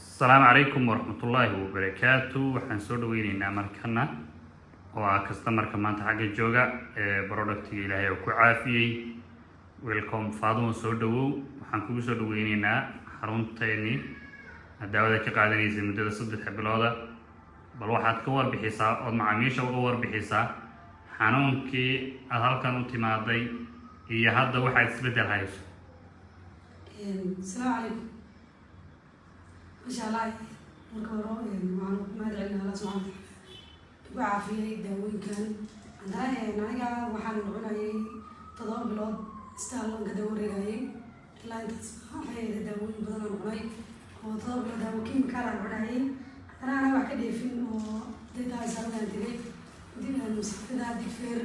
Asalaamu calaykum waraxmatullaahi wabarakaatu. Waxaan soo dhaweyneynaa markana oo ah customerka maanta xagga jooga ee productiga Ilaahay oo ku caafiyey. Welcome, Faaduma, soo dhawow. Waxaan kugu soo dhaweyneynaa xarunteeni aad daawada ka qaadanaysay muddada 3 bilooda. Bal waxaad ka warbixisaa ood macaamiisha uga warbixisaa xanuunkii aada halkan u timaaday iyo hadda waxaad isbeddel hayso. Asalaamu calaykum. Maasha Allah, marka hore waxaan ku mahad celinaa Allah subxana watacaala igu caafiyey daawooyinkan. Haddana aniga waxaan cunayay 7 bilood, isbitaal aan ka dawo wareegayay. Ilaa intaas waxay ahayd daawooyin badan aan cunay oo 7 bilood daawo chemical aan cunayay. Haddana anaga wax ka dheefin oo daydaha saaradaan tegay, masaafida Digfeer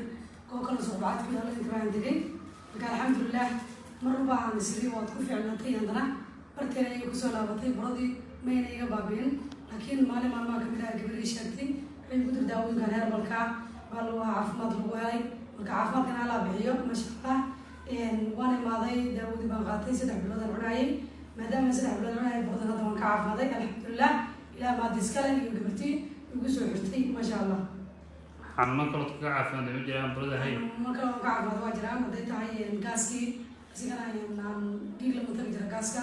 koo kale suuqbacad ku yaalo inta baan tegay. Marka alxamdulilah, mar walba aan isiri waad ku fiicnaatay, haddana barteeda ayay kusoo laabatay. Buradii mayna iga baabi'in, laakiin maalin maalmaha kamid ah gabar ii sheegtay, waxay igu tiri daawooyinkan herbalka baa lagu caafimaad lagu helay. Marka caafimaadkana Allah bixiyo, maasha Allah. Waan imaaday, daawadii baan qaatay, 3 bilood aan cunayay. Maadaama 3 bilood cunayay, buradan hadda waan ka caafimaaday, alxamdulilah. Ilaah mahad iskale iyo gabartii igu soo xirtay, maasha Allah. Xanuuno kalood kaga caafimaad ma jiraan burada hay? Xanuuno kale oo ka caafimaad waa jiraan. Hadday tahay gaaskii, isigana aan dhiig lama tagi jira gaaska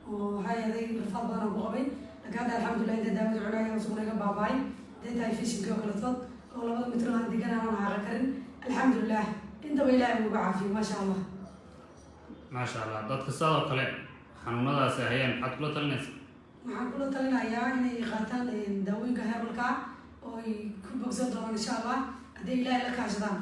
oo waxaa yeelay rafaad badan aan ku qabay, laakiin hadda alxamdulilah inta daawada cunaya isaguna iga baaba'ay. Hadday tahay fishinkii oo kaletood oo 2da mitir aan degan aanan xaaqa karin, alxamdulilah, intaba Ilaahay uga caafiyey, maasha Allah. Maasha Allah. Dadka sidoo kale xanuunadaasi hayaan maxaad kula talinaysa? Waxaan kula talinayaa inay qaataan daawooyinka herbalka oo ay ku bogsan doonaan, insha Allah, hadday Ilaahay la kaashadaan.